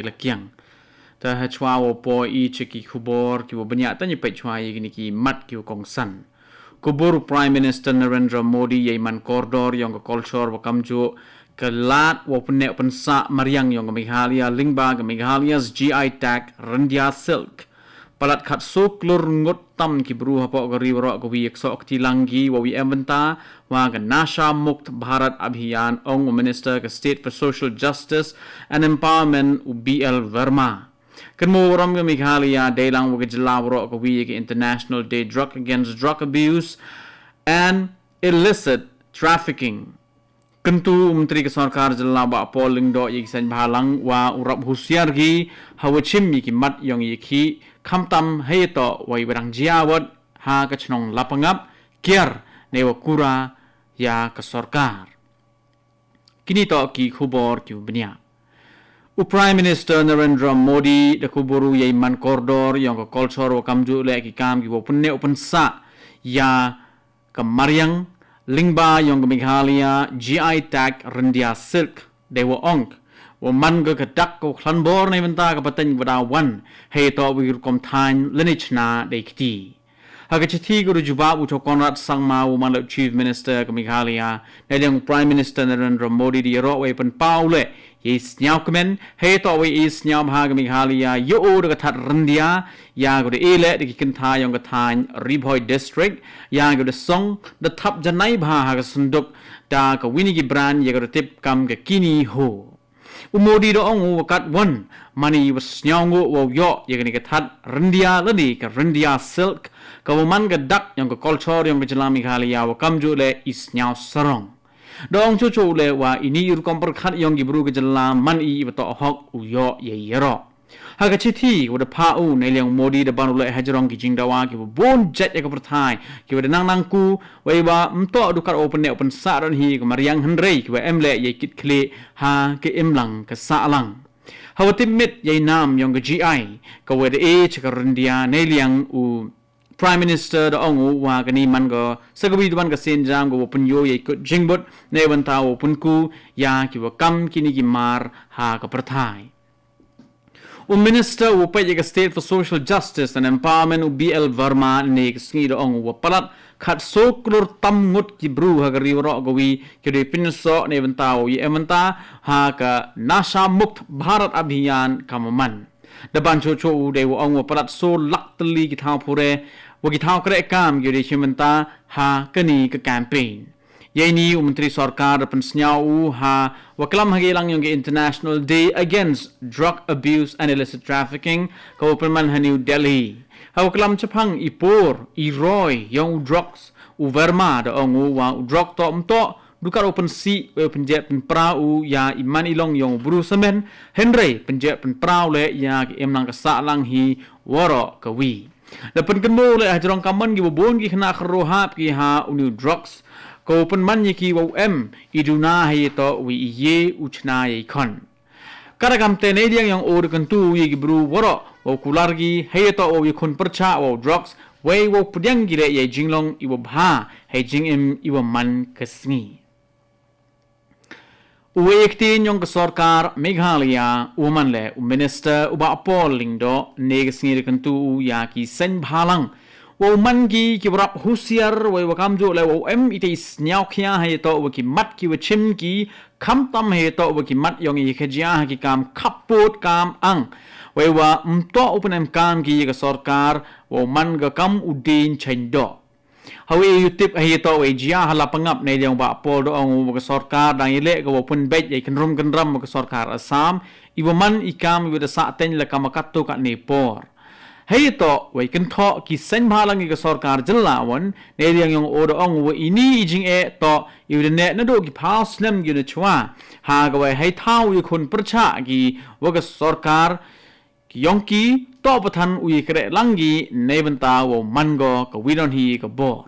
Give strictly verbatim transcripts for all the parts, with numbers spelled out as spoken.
Lakiang. Te hachwa wow poi i cha ki khubor kiwa bniah, to i peit chwa ya kini ki mat kiwa kongsan. Khubor u Prime Minister Narendra Modi yei man kordor yong ka culture wa kamjooh ka laad wow pynneh pynsah mariang yong ka Meghalaya lyngba ka Meghalaya's G I tag Ryndia silk. Palat khatsoo klur ngut tam ki bru hapoh ka ri waroh kawi yaksoh kti lang ki wow e em bynta wa ka Nasha Mukt Bharat Abhiyan, ong u Minister ka State for Social Justice and Empowerment, u B L Verma. Kynmoo warom ka Meghalaya deilang wa ka jylla waroh kawi ya ka International Day Drug Against Drug Abuse and Illicit Trafficking. Kyntu u Myntri ka sorkar jylla Bah Paul Lyngdoh ya ki seiñbhalang wa u rap husiar ki hawa chim ya ki mat yong i yakhih, khamtam heiyatoh wa i wadang jia wot ha ka chnong Lapangap, kiar neiwa kura ya ka sorkar. Kini toh ki khubor kiwa bniah. U Prime Minister Narendra Modi da khubor u yei man kordor yong ka culture wa kamjooh leh ki kaam kiwa pynneh u pynsah ya ka mariang lyngba yong ka Meghalaya G I tag Ryndia silk, deiwa ong wa man ka ka dak kawa khlanbor neibynta ka pateiñ wa da wan heiyatoh wa i rukom thaiñ lane chna dei kti. Ha ka chithi kawa da jubab u cha u Conrad Sangma, u man leh u Chief Minister ka Meghalaya, neiliang u Prime Minister Narendra Modi da yaroh wei pynpaw leh yei sñiawkmen heiyatoh wa i sñiaw bha ka Meghalaya yow da ka thad Ryndia, ya kawa da e leh da ki kynthai yong ka thaiñ Ri Bhoi District, ya kawa da song da thap janai bha ha ka synduk da kawi na ki brand ya kawa da tip kam ka Kini Ho. U Modi da ong u wa katwon man i wa sñiawngooh wow yoh ya kani ka thad Ryndia lane ka Ryndia silk, kawa man ka dak yong ka culture yong ka jylla Meghalaya wa kamjooh leh i sñiaw sarong. Da ong chooh chooh u leh wa ini i rukom pyrkhat yong ki bru ka jylla man i iwa toh hok u yoh yei yaroh. Ha ka chithi kawa da phah u, neiliang u Modi da ban u leh hajrong ki jingdawa kiwa boon jait ya ka pyrthai kiwa da nang nangku, weiwa ymtoh du kat wow pynneh u pynsah donhi ka mariang hynrei kiwa em leh yei kitkhlieh ha ka imlang ka sahlang. Hawa tipmit yei naam yong ka G I kawa da e cha ka Ryndia, neiliang u Prime Minister da ong u wa kani man ko sa kawi da wan ka sienjam kawa pynyoo yei kut jingmut neibynta wow pynku ya kiwa kam kini ki mar ha ka pyrthai. U Minister uwa peit ya ka State for Social Justice and Empowerment, u B L Verma, ynne ka sngi da ong u wa palat khatsoo klur tam ngut ki bru ha ka ri waroh kawi ki dei pynyasoh neibynta wow e em bynta ha ka Nasha Mukt Bharat Abhiyan kamwa man. Da ban chooh chooh u deiwa ong wa palat soo lak tylli ki thaw pure wa ki thaw krehkaam ki dei chimbynta ha kani ka campaign. Yeini u Myntri Sorkar da pynsñiaw u hawa klam ha ka yalang yong ka International Day Against Drug Abuse and Illicit Trafficking kawa pynman ha New Delhi. Hawa klam chaphang i por, i roi yong u drugs, u Verma da ong u wa u drug toh ymtoh du kat wow pynsih wei wow pynjot pynpra u ya i man i long yong u bru samen, hynrei pynjot pynpra u leh ya ka imlang ka sahlang hi waroh kawi. Da pynkynmoo leh hajrong kamman kiwa boon ki khynnah khynroo hap ki ha uni u drugs, kawa pynman ya ki wow em i duna heiyatoh wa i ye u chna yei khon. Katkam tæ neiliang yong oo da kyntu ya ki bru waroh wow kular ki heiyatoh wow yakhun pyrchah wa u drugs wei wow pdiang ki leh yei jinglong iwa bha hei jingim iwa man ka sngi. Uwi yaktien yong ka sorkar Meghalaya uwa man leh u Minister u Bah Paul Lyngdoh, ynne ka sngi da kyntu u ya ki seiñbhalang wow man ki kiwa rap husiar weiwa kamjooh leh wow em itæ i sñiawkhia heiyatoh wa ki mat kiwa chim ki, khamtam heiyatoh wa ki mat yong i khajia ha ki kaam khappood kaam ang, weiwa ymtoh u pynemkaam ki ya ka sorkar wow man ka kam u dieñ cheiñdoh. Hawa e u tip heiyatoh wa i jia ha Lapangap, neiliang u Bah Paul da ong u wa ka sorkar dang yaleh ka wow pynbait yei kynrum kynram wa ka sorkar Assam iwa man i kaam iwa da sahteiñ la kamwa katto katni por. Heiyatoh wa i kynthoh ki seiñbhalang ya ka sorkar jylla won, neiliang yong oo da ong u wa ini i jingeh toh iwa da neh nadooh ki phaw snem kiwa nachwa, ha kawa hei thaw u yakhun pyrchah ki wa ka sorkar, ki yong ki toh pathan u yakrehlang ki neibynta wow man ko kawi donhi ka bor.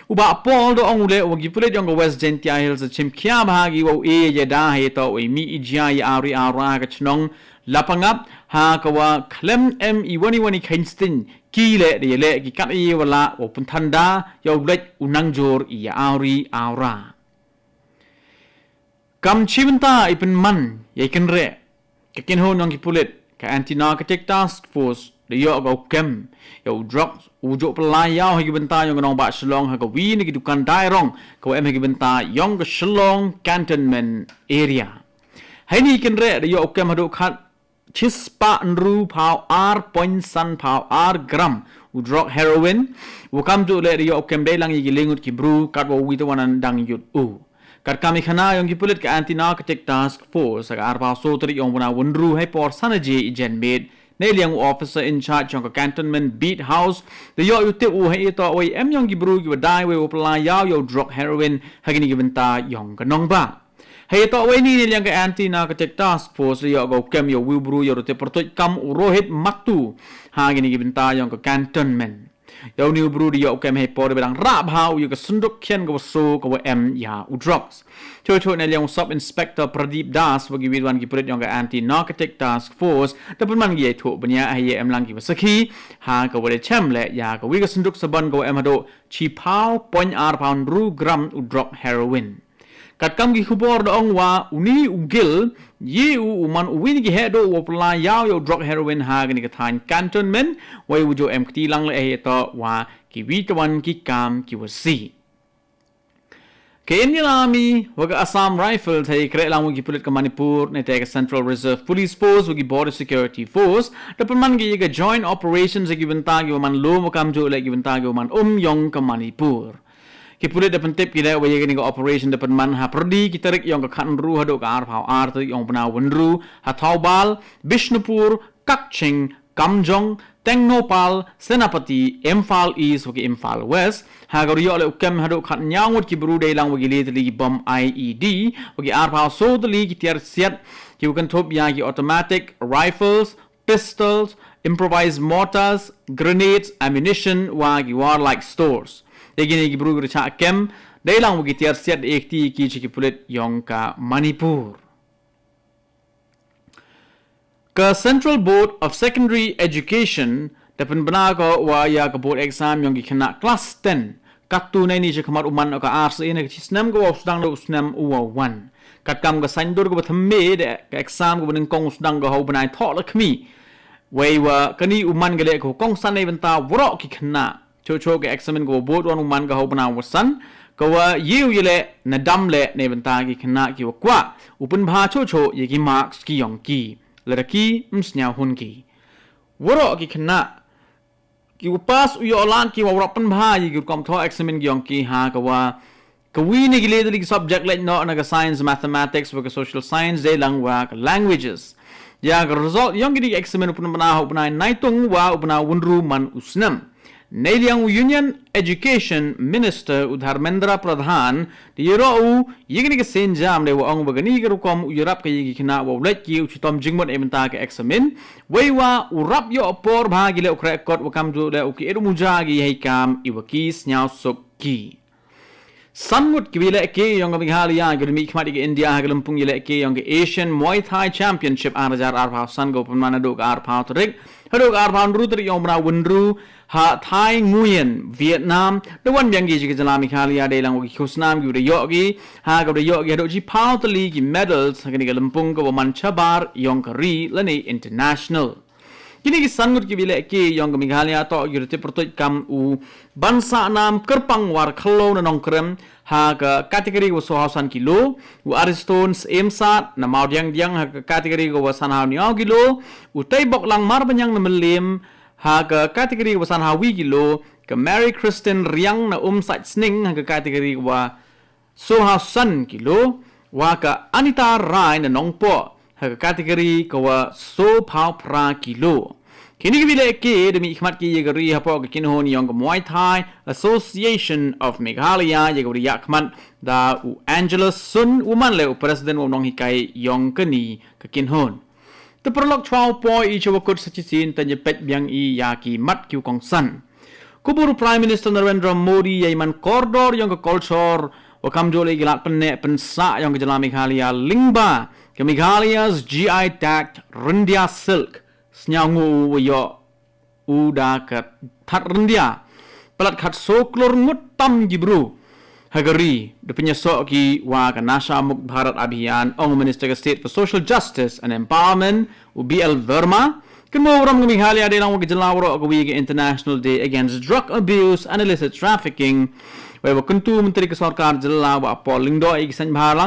U Bah Paul da ong u leh wa ki pulit yong ka West Jaiñtia Hills da chimkhia bha ki wow e yada heiyatoh wa i mih i jia ya awri awra ha ka chnong Lapangap, ha kawa khlem em iwon iwon i kheiñsteiñ ki leh da yaleh ki kat iwa lah wow pynthanda yow lait u nangjoor i ya awri awra. Kam chibynta i pynman yei kynreh Ka kynhun yong ki pulit, ka Anti-Narcotic Task Force, da yoh ka u kem ya u drugs u jooh pynlai yaw ha ki bynta yong ka nongbah Shillong ha ka wi na ki dukan dai rong ka wa em ha ki bynta yong ka Shillong Cantonment Area. Heini kynreh da yoh u kem hadooh khat chispah ynru phaw ar point san phaw ar gram u drug heroin, wa kamjooh leh da yoh u kem deilang ya ki le ngut ki bru, katwa u wi tawon dang yut u. Katkam i khana yong ki pulit, ka Anti-Narcotic Task Force, ha ka arphaw soo tarik yong u bnai wa ynru, hei por san baje i janmiet, neiliang u officer in charge yong ka Cantonment Beat House da yoh u tip u hei itoh wa i em yong ki bru ki wa dai wei wa pynlai yaw ya u drug heroin ha kini ki bynta yong ka nongbah. Hei itoh wa ini, neiliang ka Anti-Narcotic Task Force da yoh ka u kem ya u wi u bru ya u da tip pyrtuid kam u Rohit Mattu ha kini ki bynta yong ka Cantonment. Ya uni u bru da yoh u kem hei por da ba dang rah bha u ya ka synduk khian ka wa soo ka wa em ya u drugs. Chooh chooh, neiliang u Sub Inspector Pradeep Das wa ki wi tawon ki pulit yong ka Anti-Narcotic Task Force da pynman ki ya i thoh bniah hei ya em lang ki wa sakhi ha ka wa da chem leh ya ka wi ka synduk sabon ka wa em hadooh chiphaw point ar phaw ynru gram u drug heroin. Katkam ki khubor da ong wa uni u Gill, ye u u man u wi na ki heh dooh wa pynlai yaw ya u drug heroin ha kani ka thaiñ Cantonment, wei u jooh em kti lang leh hei itoh wa ki wi tawon ki kam ki wa sih. Ka Indian Army wa ka Assam Rifles, hei kreh lang wa ki pulit ka Manipur, neitæ ka Central Reserve Police Force wa ki Border Security Force, da pynman ki ya ka joint operations ha ki bynta ki wa man lum wa kamjooh leh ki bynta ki wa man um yong ka Manipur. Ki pulit da pyntip ki leh wa ya kani ka operation da pynman hapyrdi ki tarik yong ka khatynru hadooh ka arphaw ar tarik yong u bnai wa ynru ha Thoubal, Bishnupur, Kakching, Kamjong, Tengnoupal, Senapati, Imphal East wa ki Imphal West, ha ka wa da yoh leh u kem hadooh khatynñiaw ngut ki bru deilang wa ki le tylli ki bom I E D, wa ki arphaw soo tylli ki tiar siat ki wa kynthup ya ki automatic rifles, pistols, improvised mortars, grenades, ammunition wa ki warlike stores. Ya kini ki bru ki da chah kem deilang wa ki tiar siat, da e kti ki cha ki pulit yong ka Manipur. Ka Central Board of Secondary Education da pynbna ko wa ya ka board exam yong ki khynnah class ten, kattu neini chakhmat u man o ka ar sien na ka chi snem ka wa u sdang da u snem u wa wan. Katkam ka saiñdur ka wa thymme, da ka exam ka wa nyngkong u sdang ka ha u bnai Thohlakhmi, wei wa kani u man ka leh ka wa kongsan neibynta waroh ki khynnah. Chooh chooh, ka exam ka wa bood won u man ka ha u bnai wa san, ka wa ye u yaleh nadam leh neibynta ki khynnah ki wa kwah u pynbha chooh chooh ya ki marks ki yong ki, lada ki ym sñiawhun ki. Waroh ki khynnah ki wa pass u yoh lad ki wa waroh pynbha ya ki rukom thoh exam ki yong ki ha ka wa ka wi na ki le tylli ki subject, lait noh na ka science, mathematics wa ka social science deilang wa ka languages. Ya ka result yong kini ki exam u pynbna ha u bnai Naitung wa u bnai wa ynru man u snem. Neiliang u Union Education Minister u Dharmendra Pradhan da yaroh u ya kani ka sienjam, dei wa ong wa kani ka rukom u yarap ka ya ki khynnah wa u lait ki u chitom jingmut neibynta ka exam, wei wa u rap yoh por bha ki leh u khreh kot wa kamjooh leh u ki et u muja ki hei kam i wa ki sñiawsuk ki. San ngut ki wa yalehke yong ka Meghalaya ki da mihkhmat ya ka India ha ka lympung yalehke yong ka Asian Muay Thai Championship ar hajar arphaw san ka wa pynman hadooh ka arphaw tarik hadooh ka arphaw ynru tarik yong u bnai wa ynru ha Thai Nguyen, Vietnam. Da wan biang ki cha ka jylla Meghalaya deilang wa ki khusnaam ki wa da yoh ki, ha ka wa da yoh ki hadooh chiphaw tylli ki medals ha kani ka lympung ka wa man chabar yong ka ri lane international. Kini ki san ngut ki wa yalehke yong ka Meghalaya toh ki wa da tip pyrtuid kam u Bansahnaam Kyrpang Warkhallo na Nongkrem ha ka category ka wa soophaw san kilo, u Aristone Syiem Sat na Mawdiangdiang ha ka category ka wa sanphaw ynñiaw kilo, u Teiboklang Marbaniang na Mylliem ha ka category ka wa sanphaw wi kilo, ka Mary Christine Riang na Umsaitsning ha ka category ka wa soophaw san kilo, wa ka Anita Rai na Nongpoh ha ka category ka wa soophaw phra kilo. Kini ki wa yalehke da mihkhmat ki ya ka ri hapoh ka kynhun yong ka Muay Thai Association of Meghalaya, ya ka wa da yahkhmat da u Angelus Sun, u man leh u president wa u nonghikai yong kani ka kynhun. Te paralok, chwa u poi i cha wa kut sa chisien, tang ya peit biang i ya ki mat ki wa kongsan. Khubor u Prime Minister Narendra Modi ya i man kordor yong ka culture wa kamjooh leh ki lad pynneh pynsah yong ka jylla Meghalaya lyngba ka Meghalaya's G I tagged Ryndia silk, sñiaw ngu u wa yoh u da ka thad Ryndia. Palat khatsoo klur ngut tam ki bru ha ka ri da pynyasoh ki wa ka Nasha Mukt Bharat Abhiyan. Ong u Minister ka State for Social Justice and Empowerment, u B L Verma, kynmoo warom ka Meghalaya deilang wa ka jylla waroh kawi ka International Day Against Drug Abuse and Illicit Trafficking, wei wa kyntu u Montri ka sorkar jylla wa poi lyngdoh ya ki seiñbhalang